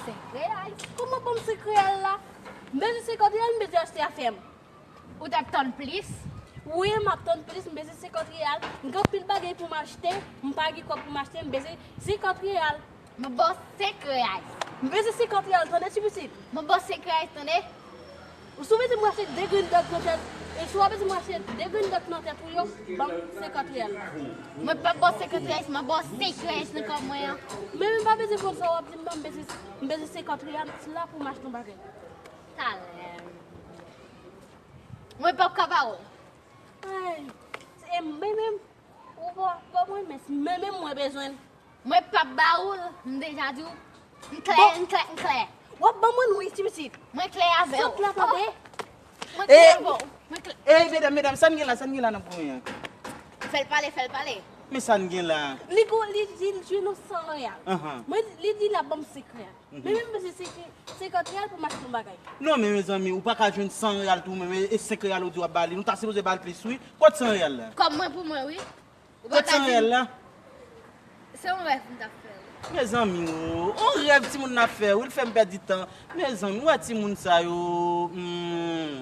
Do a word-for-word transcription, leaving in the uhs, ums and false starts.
Senk reyal? Kòman ban m senk reyal la? M bezwen senkant reyal, m bezwen achte afè m. Ou t ap tann plis? Wi, m ap tann plis, m bezwen senkant reyal. M gen anpil bagay pou m achte, m pa gen kòb pou m achte, m bezwen senkant reyal. Mwen ba w senk reyal. M bezwen senkant reyal, tande, ti pitit? Mwen ba w senk reyal, tande? Si w bezwen m rachte de grenn dòt nan tèt, e si w bezwen m rachte de grenn dòt nan tèt ou yo, ban m senkant reyal. Mwen p ap ba w senkant reyal, mwen ba w senk reyal nan kòb mwen an. Men m pa bezwen konn sa w ap di m nan, m bezwen, m bezwen senkant reyal, se la pou m achte yon bagay. Talè. Mwen p ap ka ba w. Ay, e mwen menm, ou pa, pa mwen, men, men menm mwen bezwen l. Mwen p ap ba ou l, m deja di w. M klè, m klè, m klè. W ap ban mwen wi, ti pitit. Mwen klè avè w. Sot la, tande. Mwen klè avè w. Mwen klè. Ey, medam, medam, sa n gen la, sa n gen la nan pwen an? Fè l pale, fè l pale. Men sa n gen la. Li go, li di l jwe nan san reyal. Mwen, li di l ap ban m senk reyal. Men menm bezwen senk, senkant reyal pou m achte yon bagay. Non, men mezanmi, ou pa ka jwenn san reyal tou, men e senk reyal ou di w ap ba li. Nou ta sipoze ba l plis, wi. Kot san reyal la? Kòb mwen pou mwen, wi. Ou pa ka di m. Kot san reyal la? Se yon rèv m t ap fè, wi. Mezanmi, o, yon rèv timoun nan ap fè, wi, l fè m pèdi tan. Mezanmi, ou wè timoun sa yo, hmm.